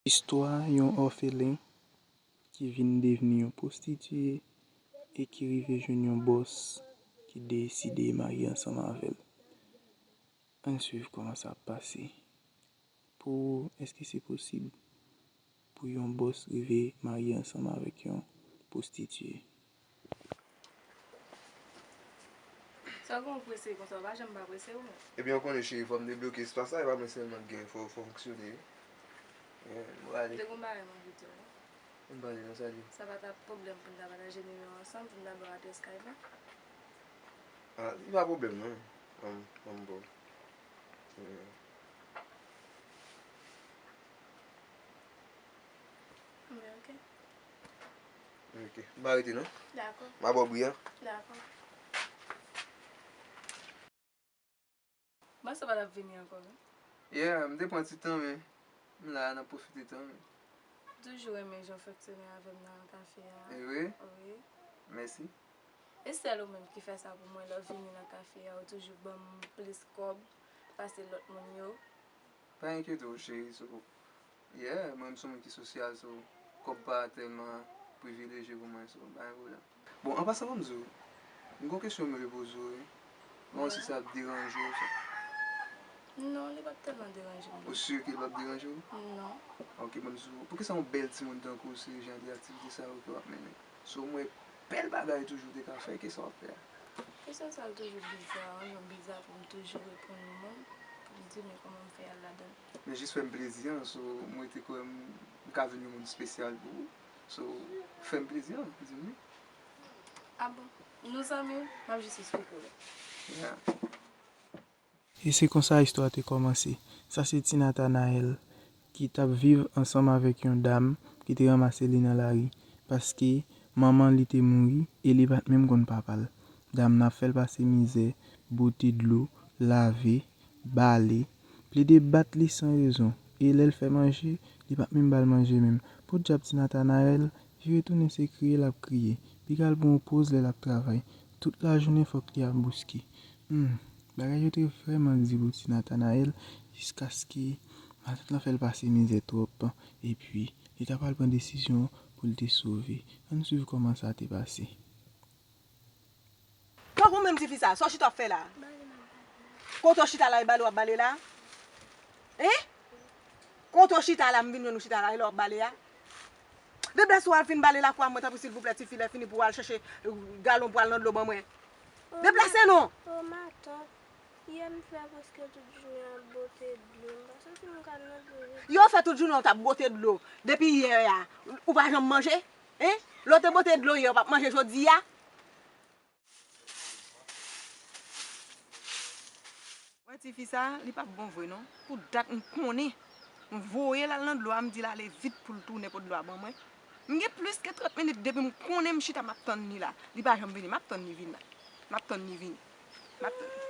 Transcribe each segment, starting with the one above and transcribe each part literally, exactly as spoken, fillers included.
Istwa yon òfelen ki vin devni yon pwostitiye e ki rive jwenn yon bòs ki deside marye ansanm avè l. Ann swiv kòman sa ap pase. Pou ou, èske se posib pou yon bòs rive marye ansanm avèk yon pwostitiye? Sa w gen w prese konsa, w pa janm pa prese w menm. Ebyen, ou konnen, cheri, fò m debloke espas la, e pa mwen sèlman ki gen, fò, fò fonksyone, wi. Yeah, m prale. M te gon bagay m anvi di w. Ann pale, nan sa li. Sa pa t ap pwoblèm pou n ta pataje nimewo ansanm, pou n ta ba w adrès kay mwen? Ah, li pa pwoblèm, non. Ban m, ban m ba w. Yeah. Anben, ok. Ok. M pa rete, non. Dakò. M a ba w bri a. Dakò. Mwen panse w pa t ap vini ankò, non? Yeah, m te pran ti tan, men m la a, n ap pwofite tan, men. M toujou renmen jan w fonksyone avè m nan kafe a. E vre? Wi. Mèsi. E sèl ou menm ki fè sa pou mwen, lè w vini nan kafe a, ou toujou ban m plis kòb pase lòt moun yo. Pa enkyete w, cheri, so, yeah, mwen, m se yon moun ki sosyal, so, kòb pa tèlman privilejye pou mwen, so, pa gen pwoblèm. Bon, an pasan, ban m di w, m gen yon kesyon m vle poze w, wi. Bon, si sa ap deranje w, sa. Non, li p ap tèlman deranje m. Ou si ke li p ap deranje w? Non. Ok, ban m di w, poukisa yon bèl timoun tankou w, se jan de aktivite sa yo ke w ap mennen? So, mwen, bèl bagay toujou te ka fè, kisa w ap fè a? Kesyon sa a toujou biza, yon jan biza pou m toujou reponn yon moun, pou m di, men kòman m fè al ladan l? Men jis fè m plezi an, so, mwen te kwè m, m ka vin yon moun espesyal pou ou. So, fè m plezi an, di m wi. Ah bon? Nou zanmi, m ap jis esplike w. Yeah. E se konsa istwa te kòmanse. Sa se ti Nathanaël ki t ap viv ansanm avèk yon dam ki te ranmase li nan lari, paske manman li te mouri e li pa t menm konn papa l. Dam nan ap fè l pase mizè, bwote dlo, lave, bale, plede bat li san rezon. E lè l fè manje, li pa t menm ba l manje menm. Podyab ti Nathanaël, vire tounen se kriye l ap kriye. Piga l pran yon poz lè l ap travay. Tout lajounen fòk li ap bouske. Hmm, bagay yo te vrèman di pou ti Nathanaël, jiskaske matant lan fè l pase mizè twòp, epi li ta pral pran desizyon pou l te sove. Ann swiv kòman sa te pase. Tankou menm tifi sa, sa w chita ap fè la? Kote w chita la, e bale w ap bale la? Hein? Kote w chita la, m vin jwenn ou chita la, e la w ap bale a? Deplase w al fin bale lakou a mwen, tanpri, silvouplè, tifi, lè fini pou w al chèche, euh, galon pou w al nan dlo ban mwen. Deplase non! O matant, yè m fè prèske tout jounen ap bwote dlo, m pa santi m ka nan dlo jodi. Yo fè tout jounen w t ap bwote dlo. Depi yè a, ou pa janm manje? Hein? Lè w te bwote dlo yè, ou p ap manje jodi a? Wè tifi sa, li p ap bon vre non. Pou dat m konnen. M voye l al nan dlo a, m di l ale vit pou l tounen pot dlo a ban mwen. M gen plis ke trant minit depi m konnen m chita m ap tann li la. Li pa janm vini, m ap tann li vin la. M ap tann li vini. M ap tann li.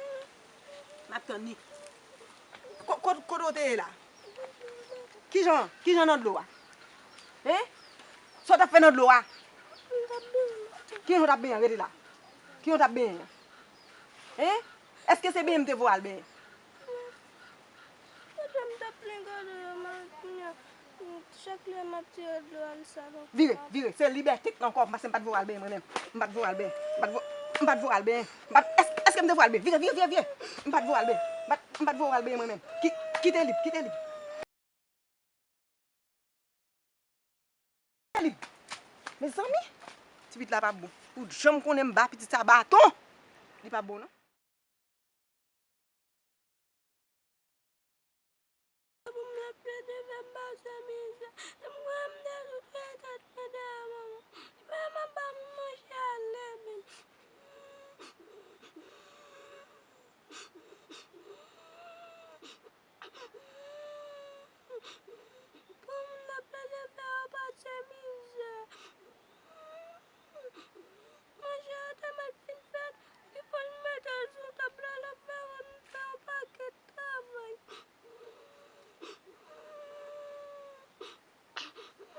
M ap tann li. Ko-, ko-, kote w te ye la? Kijan, kijan nan dlo a? Hein? Sa w t ap fè nan dlo a? Kijan w t ap benyen? Rete la. Kijan w t ap benyen? Hein? Èske se benyen m te voye w al benyen? Kote m t ap plen gade yo, m al kounye a, chak lè m ap tire dlo a, l sal ankò. Vire, vire. Se libète k ankò, paske m pa t voye w al benyen mwen menm. M pa t voye w al benyen. M pa t vo-, m pa t voye w al benyen. M pa t, èske, èske m te voye w al benyen? Vire, vire, vire, vire. M pa t voye w al benyen. M pa t, m pa t voye w al benyen mwen menm. Ki-, kite li, kite li. Mezanmi, ti pitit la pa bon. Ou janm konnen m ba pitit sa baton. Li pa bon non. Pou m nan plede fè m pase mizè. M kwè m te sou tèt mwen dèyè manman. Li pa menm ba m manje ale menm. Pou m nan plede fè yo pase mizè. Manje a te mèt fin fèt, li konn mete l sou tab la, l ap fè m fè yon pakèt travay.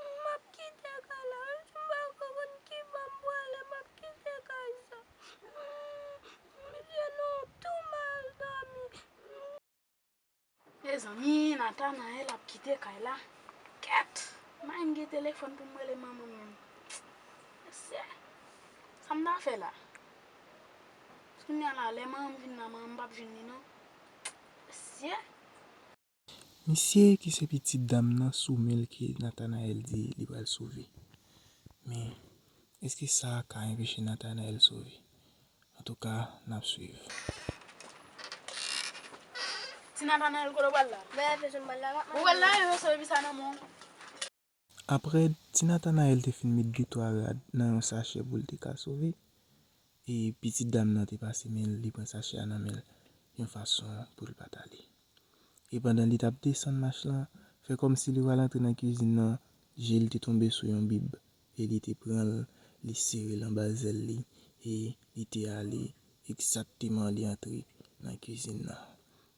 M ap kite kay la, menm si m pa ko konn ki bò m prale, m ap kite kay sa. Mezanmi, nou tou mal dòmi. Mezanmi, Nathanaël ap kite kay la. Kèt! M pa menm gen telefòn pou m rele manman m menm. Mesye, sa m ta fè la? Kounye a la, lè manman m vin la, manman m p ap jwenn li non. Mesye. Misye ki se pitit dam nan sou men l ke Nathanaël di li pral sove. Men, èske sa ka enpeche Nathanaël sove? Antouka, n ap swiv. Ti Nathanaël, kote w pral la? Ou wè l la, yo sove sa nan men w. Apre Ti Nathanaël te fin met de twa rad nan yon sachè pou l te ka sove, e pitit dam nan te pase men l, li pran sachè a nan men l yon fason pou l pa t ale. E pandan li t ap desann mach lan, fè kòmsi li pral antre nan kizin nan, je l te tonbe sou yon bib, e li te pran l, li sere l anba zèl li, e li te ale egzakteman li antre nan kizin nan.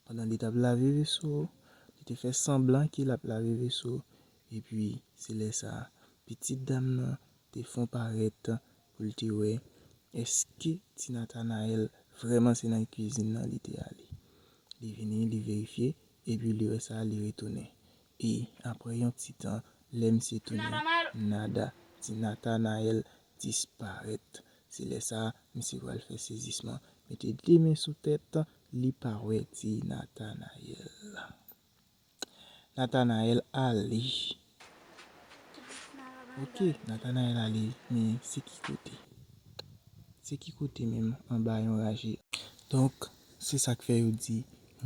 Pandan li t ap lave veso, li te fè sanblan ke l ap lave veso, epi se lè sa a, pitit dam nan te fon parèt pou l te wè èske Ti Nathanaël vrèman se nan kizin nan li te ale. Li vini, li verifye, epi li wè sa, li retounen. E apre yon ti tan, lè misye tounen, nada, Ti Nathanaël disparèt. Se lè sa a, misye pral fè sezisman, mete de men sou tèt, li pa wè Ti Nathanaël. Nathanaël ale. Ok, Nathanaël ale, men se ki kote? Se ki kote menm anba yon raje? Donk, se sa k fè yo di,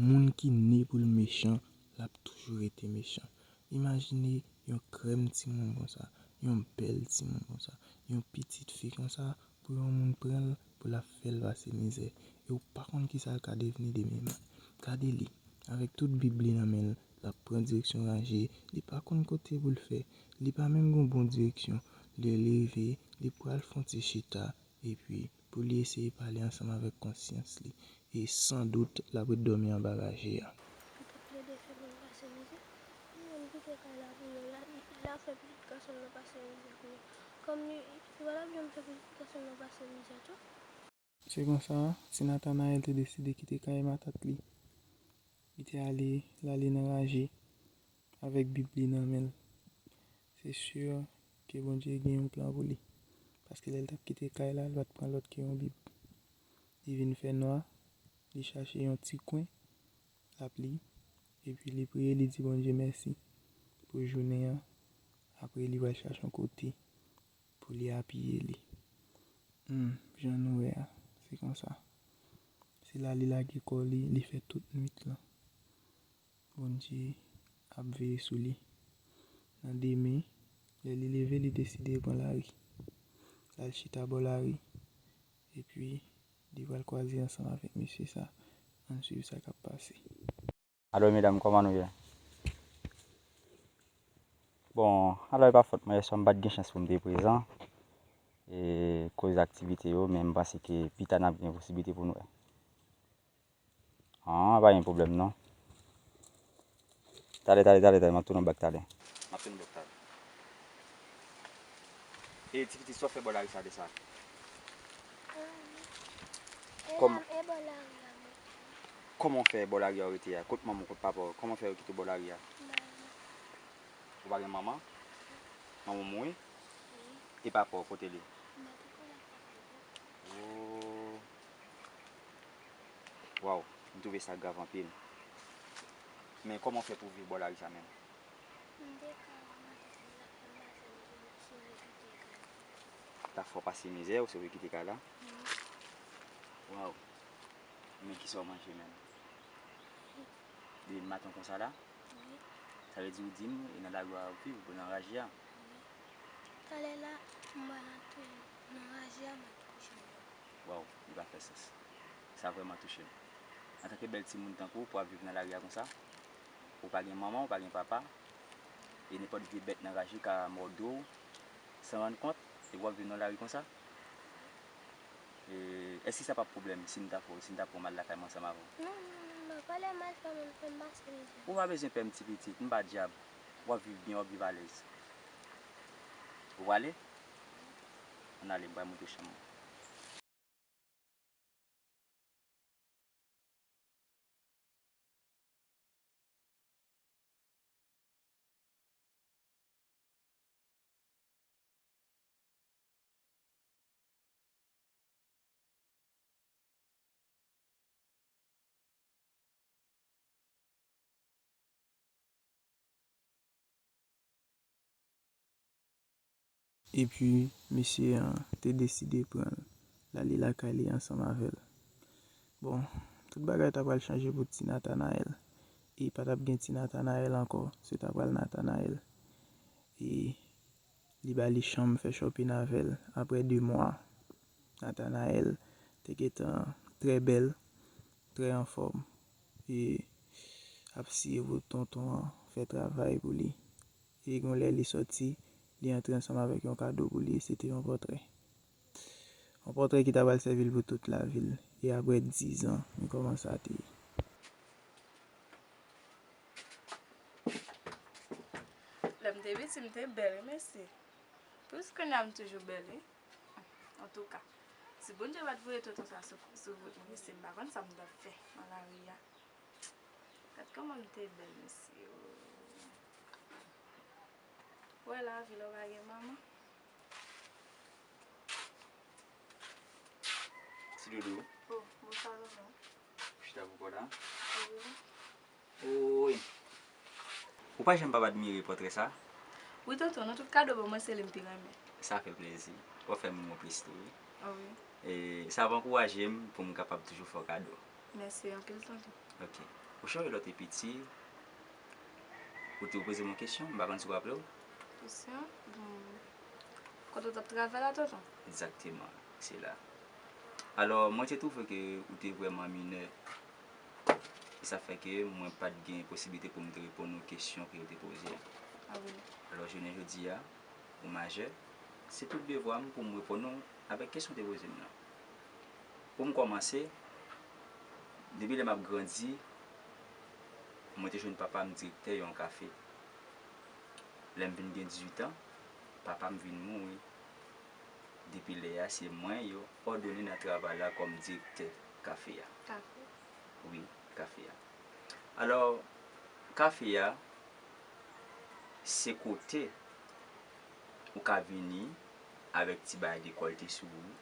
moun ki ne pou l mechan, l ap toujou rete mechan. Imajine yon krèm timoun konsa, yon bèl timoun konsa, yon pitit fi konsa, pou yon moun pran l, pou l ap fè l pase mizè, e ou pa konn kisa l ka devni demen. Gade li, avèk tout bib li nan men l, l ap pran direksyon raje, li pa konn kote pou l fè, li pa menm gen yon bon direksyon. Li leve, li pral fè yon ti chita, epi pou li eseye pale ansanm avèk konsyans li, e san dout l ap ret dòmi anba raje a. Li t ap plede fè moun pase mizè. Li menm kite kay la pou yo la, li, l ap fè pitit gason nan pase mizè pou yo. Kòm li, li pa t ap janm fè pitit gason nan pase mizè tou. Se konsa, Ti Nathanaël te deside kite kay matant li. Li te ale, l ale nan raje, avèk bib li nan men l. Se si ke Bondye gen yon plan pou li. Paske lè l t ap kite kay la, l pa t pran lòt ke yon bib. Li vin fè nwa, li chache yon ti kwen, l ap li, epi li priye, li di Bondye mèsi pou jounen an. Apre, li pral chache yon kote pou li apiye li. Hmm, jan nou wè a, se konsa. Se la li lage kò li, li fè tout nwit lan. Bondye ap veye sou li. Nan demen, lè li leve, li deside pran lari. L al chita bò lari, epi li pral kwaze ansanm avèk mesye sa. Ann swiv sa k ap pase. Alò medam, kòman nou ye? Bon, alò e pa fòt mwen, yèswa m pa t gen chans pou m te prezan e koz aktivite yo, men m panse ke pita n ap gen posiblite pou n wè. An, pa gen pwoblèm non. Talè, talè, talè, talè, m ap tounen w bak talè. M ap tounen w bak talè. E ti pitit, sa w fè bò lari sa de sa? Kòman, kòman w fè bò lari a w rete a? Kot manman w, kot papa w? Kòman w fè yo kite w bò lari a? Ou pa gen manman? Manman w mouri? E papa w, kote l ye? Oh. Waw, m twouve sa grav anpil. Men kòman w fè pou w viv bò lari sa menm? M te ka wè matant mwen ap fè m pase mizè, m sove kite kay la. T ap fè w pase mizè, ou sove kite kay la? Wi. Waw. Men kisa w manje menm? Depi maten konsa la? Wi. Sa vle di ou di m, e nan lari a w ap viv, ou nan raje a? Wi. Talè la, m pral antre nan raje a, m ap kouche m dòmi. Waw, li pa fè sans. Sa vrèman touche m. Antanke bèl timoun tankou w, pou w ap viv nan lari a konsa, ou pa gen manman, ou pa gen papa, e nenpòt vye bèt nan raje ka mòde w san rann kont, epi w ap viv nan lari konsa? E, èske sa p ap pwoblèm si m ta fè w, si m ta pran w al lakay mwen ansanm avè w? Non, non, non, non, pa pale mal, pa menm fè m pase mizè. Ou pa bezwen pè m ti pitit, m pa dyab. W ap viv byen, w ap viv alèz. Ou prale? Ann ale, m pral montre w chanm ou. Epi, mesye an te deside pran l, l ale lakay li ansanm avè l. Bon, tout bagay ta pral chanje pou ti Nathanaël. E pa t ap gen ti Nathanaël ankò, se ta pral Nathanaël. E li ba li chanm, fè shopping avè l. Apre de mwa, Nathanaël te gentan trè bèl, trè anfòm. E ap siye pou tonton an fè travay pou li. E gen yon lè li sòti, li antre ansanm avèk yon kado pou li, e se te yon pòtrè. Yon pòtrè ki ta pral sèvi l pou tout lavi l. E apre diz an, men kòman sa te ye. Lè m te piti, m te bèl, wi, mesye. Plis kounye a, m toujou bèl, wi. Antouka, si Bondye pa t voye tonton sa sou, sou wout mwen, mesye, m pa konn sa m t ap fè nan lari a. Gad kòman m te bèl, mesye. Ou wè lavi lè w pa gen manman. Ti doudou. Oh, bonswa, tonton. Chita pou kò la. Wi. Oy. Ou pa janm p ap admire pòtrè sa? Wi, tonton, nan tout kado ban mwen, se li m pi renmen. Sa fè plezi. W ap fè m yon plis tou, wi. Ah wi. E sa ap ankouraje m pou m kapab toujou fè w kado. Mèsi anpil, tonton. Ok. Ou sonje lè w te piti, ou te poze m yon kesyon, m pa konn si w raple w. Kesyon? Hmm. Kote w t ap travay la, tonton? Egzakteman, se la. Alò, mwen te twouve ke ou te vrèman minè. E sa fè ke mwen pa t gen posiblite pou m te reponn ou kesyon ke ou te poze a. Ah wi. Alò, jounen jodi a, ou majè, se tout devwa m pou m reponn ou avèk kesyon w te poze m nan. Pou m kòmanse, depi lè m ap grandi, mwen te jwenn papa m direktè yon kafe. Lè m vin gen dizuit an, papa m vin mouri. Depi lè a, se mwen yo òdone nan travay la kòm direktè kafe a. Kafe? Wi, kafe a. Alò, kafe a, se kote ou ka vini avèk ti bagay dekòlte sou ou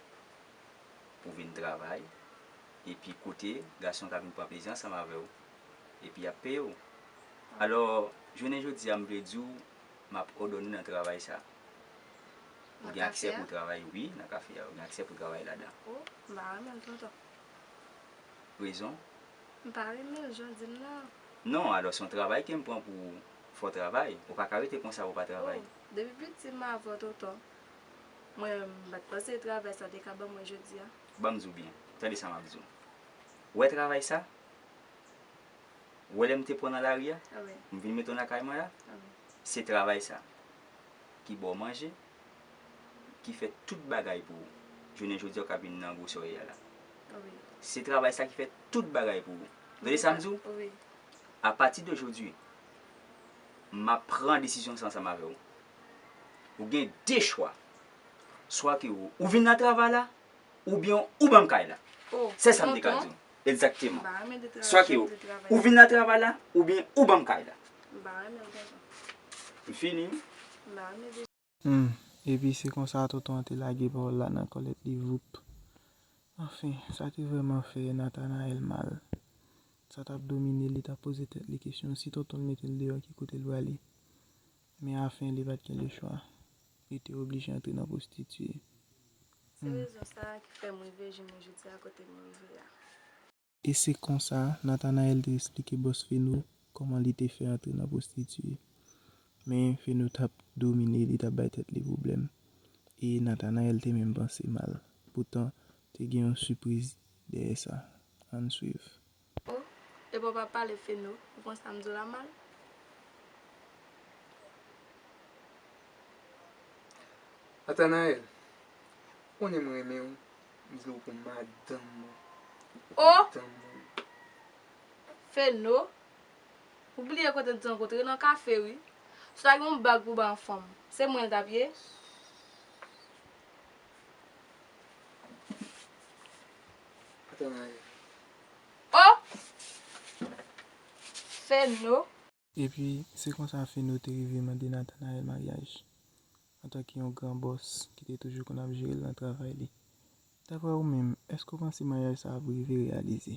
pou vin travay, epi kote gason ka vin pran plezi ansanm avè w, epi y ap peye w. Alò, jounen jodi a, m vle di w, m ap òdone nan travay sa. Ou gen aksè pou travay, wi, nan kafe a, ou gen aksè pou travay ladan. Oh, m pa renmen l, tonton. Rezon? M pa renmen l, jan w di m nan. Non, alò, se yon travay ke m pran pou fè w travay. Ou pa ka rete konsa pou w pa travay. Oh, depi piti m avè w, tonton. Mwen, m pa t panse travay sa te ka ban mwen jodi a. Ban m di w byen. Tande sa m ap di w. Ou wè travay sa? Ou wè lè m te pran nan lari a? Ah wi. M vin mete w nan kay mwen la? Ah wi. Se travay sa ki ba w manje, ki fè tout bagay pou ou. Jounen jodi a, w ka vin nan gwosè w ye a la. Ah wi. Se travay sa ki fè tout bagay pou ou. Tande sa m di w? Wi. Apati de jodi, m ap pran desizyon sa ansanm avè w. Ou gen de chwa. Swa ke ou, ou vin nan travay la, oubyen ou ban m kay la. Oh, se sa m te ka di w. Egzakteman. M pa renmen de travay. Swa ke ou, ou vin nan travay la, oubyen ou ban m kay la. M pa renmen l, tonton. M fini. M pa renmen de Hmm, epi se konsa tonton an te lage pawòl la nan kòlèt li, voup. Anfen, sa te vrèman fè Nathanaël mal. Sa t ap domine l, li t ap poze tèt li kesyon si tonton l mete l deyò, ki kote l prale. Men afen, li pa t gen lechwa. Li te oblije antre nan pwostitiye. Se rezon sa a ki fè m rive jounen jodi a kote m rive a. E se konsa, Nathanaël te esplike bòs Feno kòman li te fè antre nan pwostitiye. Men Feno t ap domine, li t ap bay tèt li pwoblèm. E Nathanaël te menm panse mal. Poutan, te gen yon sipriz dèyè sa. Ann swiv. Oh, epi w pa pale Feno, ou konn sa m di w la mal? Nathanaël, ou konnen m renmen w, m vle w pou madanm mwen. Oh! Madanm mwen. Feno, ou bliye kote n te rankontre nan kafe, wi. Si w ta gen yon bag pou ba yon fanm, se mwen l t ap ye. Nathanaël. Oh! Feno. Epi, se konsa Feno te rive mande Nathanaël maryaj, antanke yon gran bòs ki te toujou konn ap jere l nan travay li. Daprè ou menm, èske w panse maryaj sa ap rive reyalize?